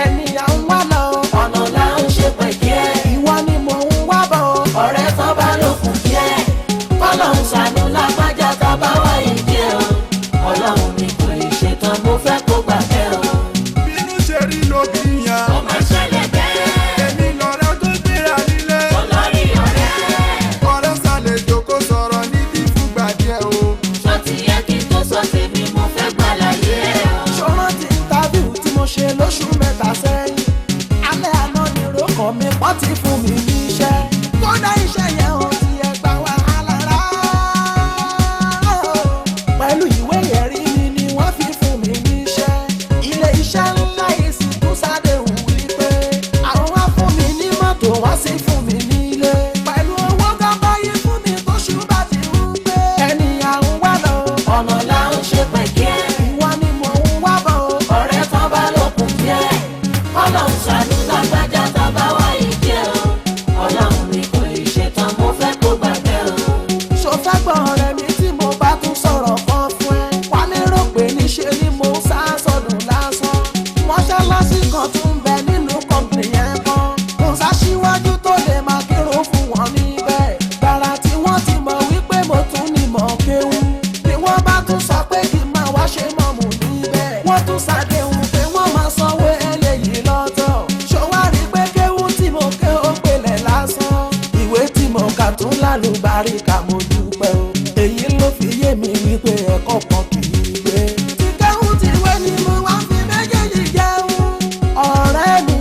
ẹni à ń wá lọ. Ọ̀nà là ń ṣe pẹ̀kí ẹ̀. Ìwọ ni mò ń wá bọ̀. Ọ̀rẹ́ tán bá lókun díẹ̀. Kọ́lọ́hún ṣàánú lágbájá tá bá wá ìdí ẹ̀ o. Ọlọ́run mi kò ì ṣetán, mo fẹ́ kó gbà bẹ́ẹ̀ o. Bínú ṣe rí lóbi yan. Ó máa ṣẹlẹ̀ bẹ́ẹ̀. Èmi lọ̀rẹ́ tó gbéra nílé. Olórí ọ̀rẹ́. Ọ̀rẹ́ ṣàlejò kó sọ̀rọ̀ níbí fúngbà díẹ̀ o. Ṣó ti yẹ kí n tó sọ tèmi, mo fẹ́ gbà láyé ẹ̀ o. Ṣòro ti interview tí mo ṣe lóṣù mẹ́ta sẹ́yìn. Alẹ́ àná ni rókàn mi pọ́n ti fún mi níṣẹ́. Kódà iṣẹ́ yẹn ò tiẹ̀ gbà wàhálà rárá o. Pẹ̀lú ìwé ẹ̀rí mi ni wọ́n fi fún mi níṣẹ́. Ilé iṣẹ́ ńlá yìí sì tún ṣàdéhùn wípé àwọn wá fún mi ní mọ́tò, wọ́n sì fún mi nílé. Pẹ̀lú owó gábáyé fún mi tóṣù bá ti ń pé. Ẹni à ń wá lọ, Ọ̀nà là ń ṣe pẹ̀kí ẹ̀. ìwọ ni mò ń wá bọ̀. Ọ̀rẹ́ tán bá lókun díẹ̀. Kọ́lọ́hún ṣàánú lágbájá tá bá wá ìdí ẹ̀ o. Ọlọ́run mi kò ì ṣetán, mo fẹ́ kó gbà bẹ́ẹ̀ o. Ṣo fẹ́ gbọ́ ọ̀rẹ́ mi tí mo bá tún sọ̀rọ̀ kan fún ẹ? Wà lérò pé níṣe ni mo ń sá sọdùn lásán. Mọ́ṣáláṣí kan tún ń bẹ nínú kọ́mpìnì yẹn kan. Kò sáṣíwájú tó lè máa kírun fún wọn níbẹ̀. Gbàrà tí wọ́n ti mọ̀ wípé mo tún ní mọ̀ kéwú. Ni wọ́n bá tún sọ pé kí n máa wá ṣe mọ̀mù níbẹ̀. Wọ́n tún ṣàdéhùn pé wọ́n máa sanwó eléyìí lọ́tọ̀. Ṣo wá rí pé kéwú tí mo ké ó pèlè lásán? Ìwé tí mo kà tún lálùbáríkà, mo dúpẹ́ o. Èyí ló fi yé mi wípé ẹ̀kọ́ kan kì í gbé. Ti kéwú ti wé ni mo wá fi méjèèjì jẹun. Ọ̀rẹ́ mi,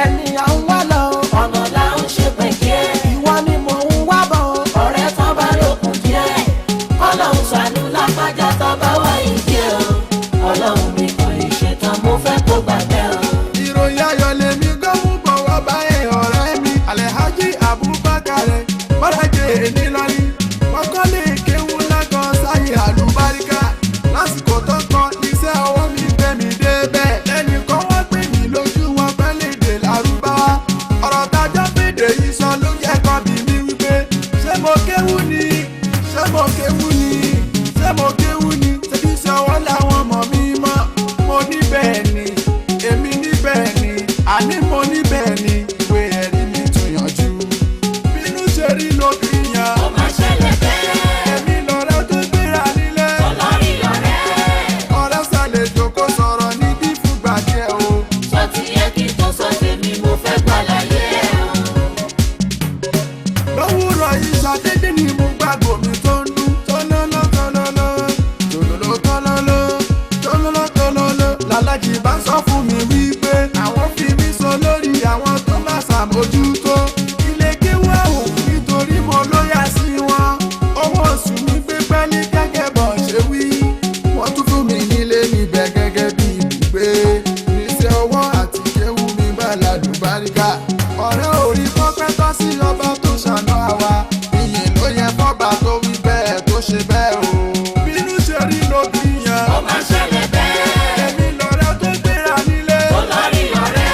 ẹni à ń wá lọ. Ọ̀nà là ń ṣe pẹ̀kí ẹ̀. Ìwọ ni mò ń wá bọ̀. Ọ̀rẹ́ tán bá lókun díẹ̀. Kọ́lọ́hún ṣàánú lágbájá tá bá wá ìdí ẹ̀ o. Ọlọ́run mi kò ì ṣetán, mo fẹ́ kó gbà bẹ́ẹ̀ o. Ìròyìn ayọ̀ lèmi gbọ́ mú bọ̀ wá bá ẹ̀ ọ̀rẹ́ mi. Alhaji Abubakar Bọ́lájẹ́ Ènìlọ́rí. Wọ́n kọ́lé kéwú lákan sáyé àlùbáríkà. Lásìkò tó kọ iṣẹ́ ọwọ́ mi gbé mi débẹ̀. Ẹnìkan wọ́n pè mí lójú wọn pẹ́ lédè Lárúbáwá. Ọ̀rọ̀ tájọ́ fèdè yìí sọ ló yẹ kan bí mi wípé ṣé mo kéwú ni? Ṣé mo kéwú ni? Ṣé mo kéwú ni? Ṣé kí ṣe ọwọ́ làwọn ọmọ mi mọ̀? Mo ní bẹ́ẹ̀ ni, èmi ní bẹ́ẹ̀ ni, àní mo ní bẹ́ẹ̀ ni, ìwé ẹ̀rí mi tún yanjú. Bínú ṣe rí lóbi yan, Ó máa ṣẹlẹ̀ bẹ́ẹ̀. èmi lọ̀rẹ́ tó gbéra nílé. Olórí ọ̀rẹ́. Ọ̀rẹ́ ṣàlejò kó sọ̀rọ̀ níbí fúngbà díẹ̀ o. Ṣó ti yẹ kí n tó sọ tèmi, mo fẹ́ gbà láyé ẹ̀ o. Lówùrọ̀ yìí ṣàdédé ni mo gbàgbọ́ mi tó ń dún. Tọ́lọ́lọ́ tọ́lọ́lọ́, tòlóló tọ́lọ́lọ́, tọ́lọ́lọ́ tọ́lọ́lọ́. Làlájì bá sọ fún mi wípé àwọn fi mí sọ lórí àwọn tó máa ṣàmójútó. Ilé kéwú ọ̀hún nítorí mo lóyà sí wọn. Owó oṣù mi gbé pẹ́ẹ́lí gẹ́gẹ́ bọ̀ ṣe wí. Wọ́n tún fún mi nílé níbẹ̀ gẹ́gẹ́ bí ibùgbé. Níṣẹ́ ọwọ́ àti kéwú mi bá lálùbáríkà. Ọ̀rẹ́ orí pọ́pẹ́ tọ́ sí ọba tó ṣàánú àwa. Ìyìn ló yẹ fọ́ba tó wí bẹ́ẹ̀ tó ṣe bẹ́ẹ̀ o. Bínú ṣe rí lóbi yan. Ó máa ṣẹlẹ̀ bẹ́ẹ̀. Èmi lọ̀rẹ́ tó gbéra nílé. Olórí ọ̀rẹ́.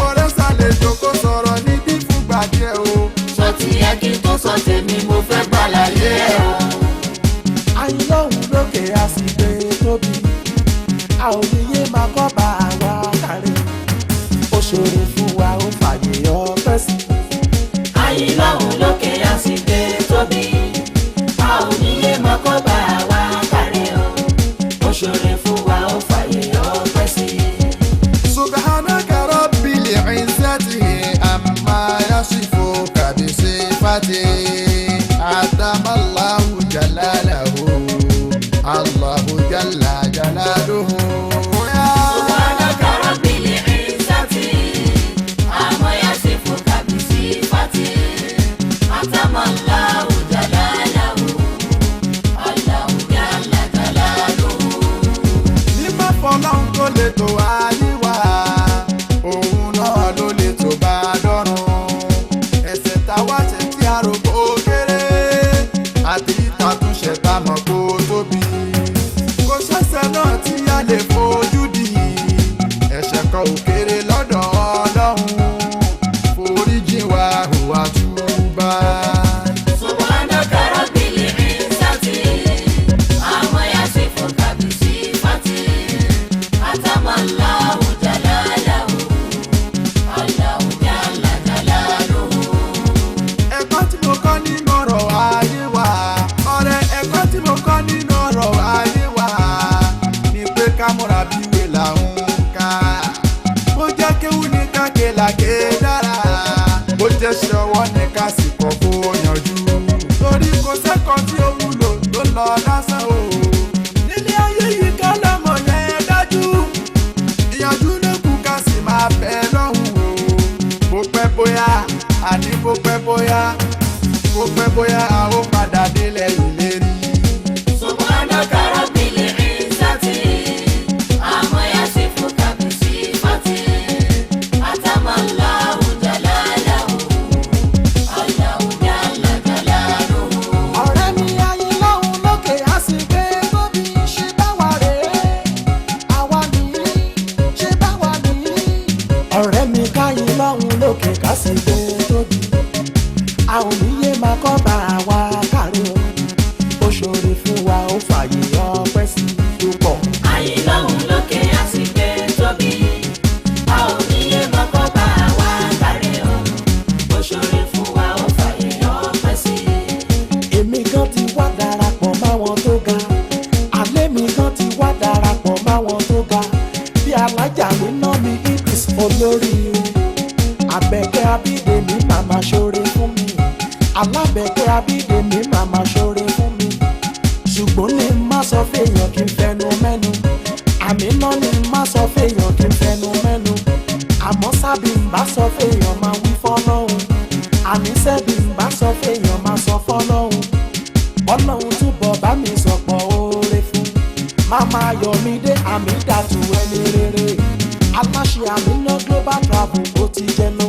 Ọ̀rẹ́ ṣàlejò kó sọ̀rọ̀ níbí fúngbà díẹ̀ o. Ṣó ti yẹ kí n tó sọ tèmi, mo fẹ́ gbà láyé ẹ̀ o. Àyìnlọ́hùn lókè a sì gbé tóbi. A ò ní yé máa kọ́ bá wa kárí. Ó ṣòro fún wa, ó fàyè ọpẹ́ sí. Àyìnlọ́hùn lókè á sì gbé tóbi. A ò ní yé máa kọ́ bá wa kárí o. Ó ṣoore fún wa, ó fàyè ọpẹ́ sí i. Subhanaka rabbil izzati amma yasifuka bi sifati. Adamallahu jalalahu. Allahu tó lè tó ayé wa, òun náà ló lè tó bá a dọ́run. Ẹ̀ṣẹ̀ táwa ṣẹ̀ tí a rò kó kéré, àti ìtàtúnṣe tá a mọ̀ kó tóbi. Kò ṣẹ̀ṣẹ̀ náà tí a lè fojú di, ẹ̀ṣẹ̀ kan ò kéré lọ́dọ̀ Ọlọ́run. Foríjì wa, hùwà túbà. Subhanaka Rabbil Izzati, amma yasifuka bisifati, atamallahu jalalahu, Allahu jalla jalaluhu. Ẹ̀kọ́ tí mo kọ́ nínú ọ̀rọ̀ ayé wa, ọ̀rẹ́, ẹ̀kọ́ tí mo kọ́ nínú ọ̀rọ̀ ayé wa ni pé ká múra bí ìwé là ń kà. Bó jẹ́ kéwú ní ká ké dára, bó jẹ́ ṣọwọ́ ní ká sì kọ́ kó yanjú, torí kò sẹ́kọ̀ọ́ tí ó wúlò ló lọ lásán o. Nílé ayé yìí ká lọ́mọ yẹn dájú, ìyànjú ló kù ká sì máa bẹ lọ́hùn o. Bó pẹ́ bóyá, àní bó pẹ́ bóyá, bó pẹ́ bóyá, a ó padà délẹ̀ ìlérí. Subhanaka Rabbil Izzati, amma yasifuka bisifati, atamallahu jalalahu, Allahu jalla jalaluhu. Ọ̀rẹ́ mi, ayé lọ́hùn lókè á sì gbé tóbi. Ṣe báwa rèé, àwa nìyí, ṣe báwa nìyí. Ọ̀rẹ́ mi, káyé lọ́hùn lókè ká sì gbé tóbi. A ò ní yé máa kọ́ bá wa kárí o. Ó ṣoore fún wa, ó fààyè ọpẹ́ sí púpọ̀. Ayé lọ́hùn lókè á sì gbé tóbi. A ò ní yé máa kọ́ bá wa kárí o. Ó ṣoore fún wa, ó fàyè ọpẹ́ sí i. Èmi gan ti wá darapọ̀ máwọn tó ga. Alẹ́ mi gan ti wá darapọ̀ máwọn tó ga. Bí alájà mi ná mi Idris olóríire. Àbẹ̀kẹ́ Abídèmí màmá ṣoore fún mi. Alábẹ̀kẹ́ Abídèmí màmá ṣoore fún mi. Ṣùgbọ́n ní má sọ fèèyàn kí n fẹnu mẹ́nu. Àmì náà ní má sọ fèèyàn kí n fẹnu mẹ́nu. Àmọ́ sábì ń bá sọ fèèyàn máa wí fọ́lọ́hun. Àní sẹ́bì ń bá sọ fèèyàn máa sọ fọ́lọ́hun. Ọlọ́run túbọ̀ bá mi sọ̀pọ̀ oore fún. Màmá Ayọ̀mídé àmì dàtú ẹni rere. Aláṣẹ Àmínà Global Travel ó ti jẹ lọ.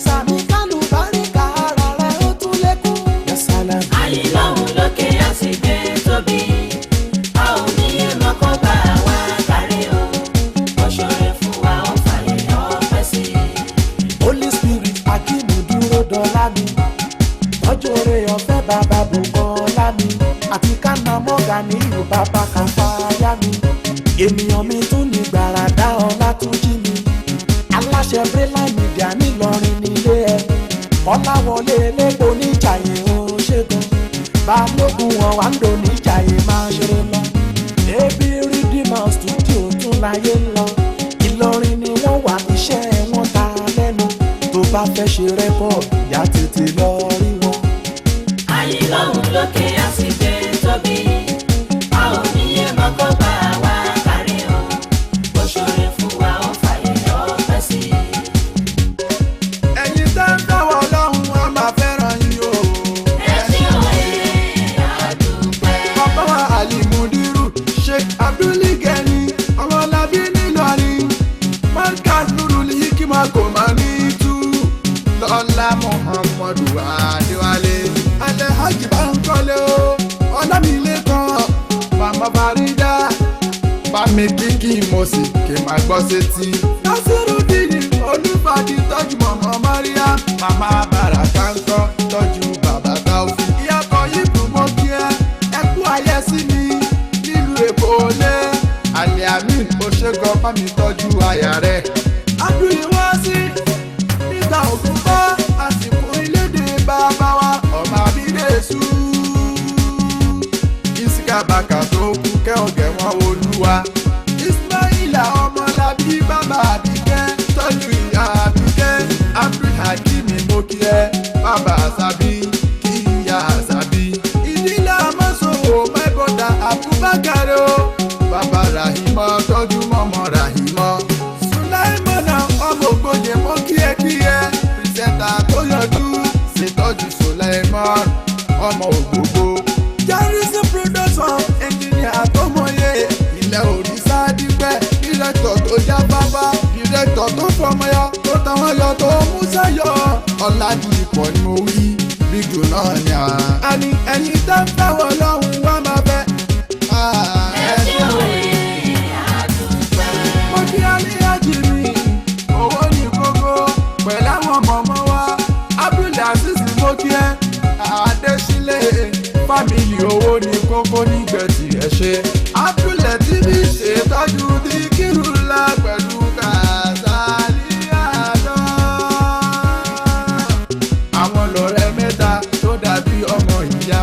Sàmì kálù báríkà ara rẹ̀ ó tún lékún. Yẹ́sàlẹ̀. Ayé lọ́hùn lókè á sì gbé tóbi. A ò ní yé máa kọ́ bá wa kárí o. Ó ṣoore fún wa, ó fàyè ọpẹ́ sí i. Holy Spirit Akimu dúró dọ́là mi. Tọ́jú oore ọ̀fẹ́ bàbá Bùkọ́lá mi. Àti Kánà Mọ́gà ní ìlú bàbá Kàfáyá mi. Ènìyàn mi tún ní gbàràdá ọlá tún jí mi. Aláṣẹ Bréláì Media nílọrin nílé ẹ. Kọ́láwọlé elépo níjàyè ó ṣègùn. Balógun ọ̀wáńdò níjàyè máa ṣeré lọ. Ebi Rídìmọ̀ studio tún láyé ń lọ. Ìlọrin ni wọ́n wà, iṣẹ́ wọn ta lẹ́nu. Tó bá fẹ́ ṣe rẹ́kọ̀dù, yá tètè lọ rí wọn. Ayé lọ́hùn lókè á sì gbé tóbi. A ò ní yé máa kọ́ bá wa kárí o. Ó ṣoore fún wa, ó fàyè ọpẹ́ sí i. Ẹ̀yin tẹ́ ń fẹ́ wọ Ọlọ́run, a máa fẹ́ràn yín o. Ẹ ṣé òye, àdúpẹ́. Bàbá wa Alimudiru Sheikh Abdulgani Ọmọlábí nílọrin, Markaz Nurul Hikima kò máa ní tú. Lọ́lá Muhammadu Adéwálé. Alhaji Bankole o, Ọlámilékan, Màmá Farida. Bámi kíkì mo sì kì máa gbọ́ sétí. Násírùdíìnì Olúfàdí tọ́jú mọ̀mọ́ Maria. Màmá Bàràkà ń kọ́ tọ́jú bàbá Táófì. Ìyàtọ̀ yìí kò mọ kí ẹ. Ẹ kú ayé sí mi nílùú Èkó lé. Aliamin Oṣègùn bá mi tọ́jú aya rẹ̀. Abdulwasi níta ògùn bá àsìkò ilédè bàbá wa ọmọ Abídèsú. Isikabaka tó kú kẹ́ ọ̀gẹ̀ wọn olúwa. Ismaila ọmọlábí bàbá Àbíkẹ́ tọ́jú ìyá Àbíkẹ́. Abdulhakeem mo kí ẹ, bàbá Àṣàbí kí ìyá Àṣàbí. Ìdílé Amọ́sowò my brother Abubakar o. Bàbá Rahimọ tọ́jú mọ́mọ́ Rahimọ. Sulaimana ọmọ ògbóye mo kí ẹ kí ẹ. Pírísẹ́ńtà tó yọjú ṣètọ́jú Sulaimon ọmọ ògbógbó. Jarisi production engineer tó mọye ilẹ̀ òrìṣà dípẹ́. fọmọ yọ tó táwọn yọ tó múṣẹ́ yọ Ọ̀làdìpọ̀ ni mo wí bíjù náà ni à. Àní ẹni tó ń fẹ́ wọ lọ́hùn wá máa fẹ́. Ẹ ṣé òye àdúpẹ́. Mo kí Alíyájì mi, owó ní kókó pẹ̀lú àwọn mọ̀mọ́ wa. Abdulaziz mo kí ẹ, Adésílẹ̀ fámìlì owó ní kókó nígbẹ̀tì ẹ ṣe. Abdulateef ṣètọ́jú Díkìrúlá pẹ̀lú Kàsálí àdán. Àwọn lọ̀rẹ́ mẹ́ta tó dàbí ọmọ ìyá.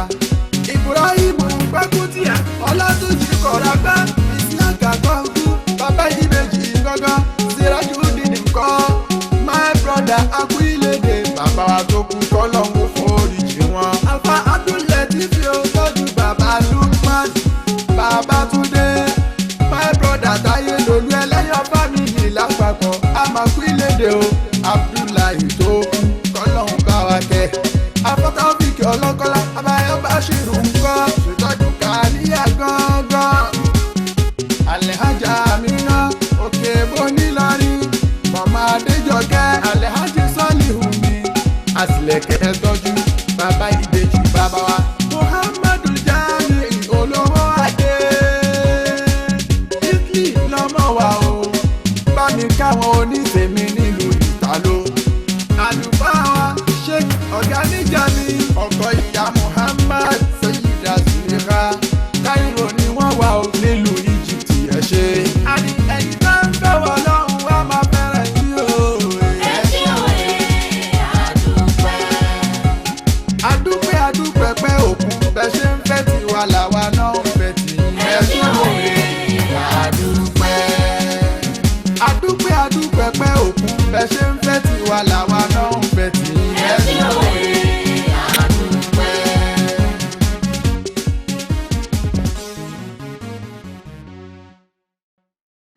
Ibrahim Gbẹ́kútìyà, Ọlátúnjì Kọ̀rágbá, Ìsíàkà Kọ́ńkú, Bàbá Ìbejì gángan, Sirajudeen ńkọ́. My brother Akúilédè, bàbá wa tó kú kọ́lọ́hún foríjì wọn. Alfa Abdulateef ó tọ́jú bàbá Lukman, bàbá Túndé. My brother Táyé Lolú ẹlẹ́yọ̀ fámìlì lápapọ̀, Amakúilédè o, Abdullahi tó kú kọ́lọ́hún bá wa kẹ́. Afọ́tàfíkì ọlọ́kọ́lá, Abáyọ̀ Báṣírù ńkọ́, ṣètọ́jú kàlíyà gángan. Alhaja Amina, òkè Bónílọrin, Mọ̀mọ́ Adéjọkẹ́, Alhaji Sọ́líhù mi. Àtìlẹ̀kẹ̀ tọ́jú bàbá ìbejì bàbá wa. Muhammadu Jami olówó adé. Italy lọ́mọ wa o, bá mi káwọn onítèmi nílùú Ìtàló. Àlùfáà wa Sheikh Ọ̀gáníjà mi, ọkọ ìyá Muhammad Sayyida Zulekha. Cairo ni wọ́n wà ó nílùú Egypt ẹ ṣé. Àní ẹ̀yin tó ń fẹ́ wọ lọ́hùn wá máa fẹ́ràn yín o. Ẹ ṣé òye àdúpẹ́. Adúpẹ́ adúpẹ́ pẹ́ òkun bẹ́ ṣe ń fẹ́ tiwa làwa náà ń fẹ́ tiyín. Ẹ ṣé òye àdúpẹ́. Adúpẹ́ adúpẹ́ pẹ́ òkun bẹ́ ṣe ń fẹ́ tiwa làwa náà ń fẹ́ tiyín. Ẹ ṣé òye àdúpẹ́.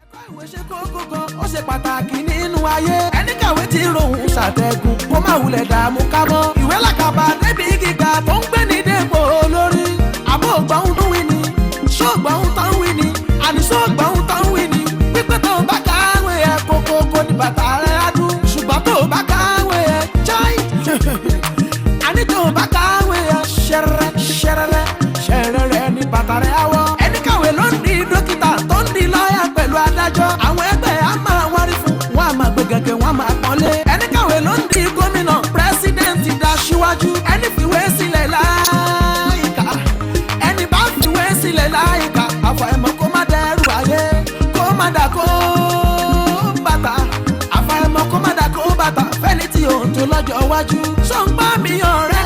Ẹ̀kọ́ ìwé ṣe kókó gan, ó ṣe pàtàkì nínú ayé. Ẹni kàwé tí rohùn ṣàtẹ̀gùn, kó má wulẹ̀ dààmú ká mọ́. Ìwé làkàbà débi gíga tó ń gbé ní dépò olórí. Àbó ògbọ́n ń wí ni, ṣóògbọ́n tán wí ni, àní ṣóògbọ́n tán wí ni. Pípẹ́ tó bá káwé ẹ̀ kókókó ní bàtà rẹ̀ á dún. Ṣùgbọ́n tó bá káwé ẹ̀ chai. Àní tó bá káwé ẹ̀ ṣẹrẹrẹ ṣẹrẹrẹ ṣẹrẹrẹ ní bàtà rẹ̀ á wọ̀. Ẹni kàwé ló ń di dókítà tó ń di lọ́ọ̀yà pẹ̀lú adájọ́. Àwọn ẹgbẹ́ á máa wárí fún wọn á máa gbé gẹ́gẹ́ wọn á máa pọ́nlé. Ẹni kàwé ló ń di gómìnà pírẹ́sídẹ̀ǹtì daṣíwájú. Ẹni fìwé sílẹ̀ láìka. Ẹni bá fìwé sílẹ̀ láìka. Àfàìmọ̀ kó má dẹrù ayé kó má dà kó bàtà. Àfàìmọ̀ kó má dà kó bàtà. Fẹ́ni tí òun tó lọ́jọ́ iwájú. Ṣó ń gbọ́ mi ọ̀rẹ́?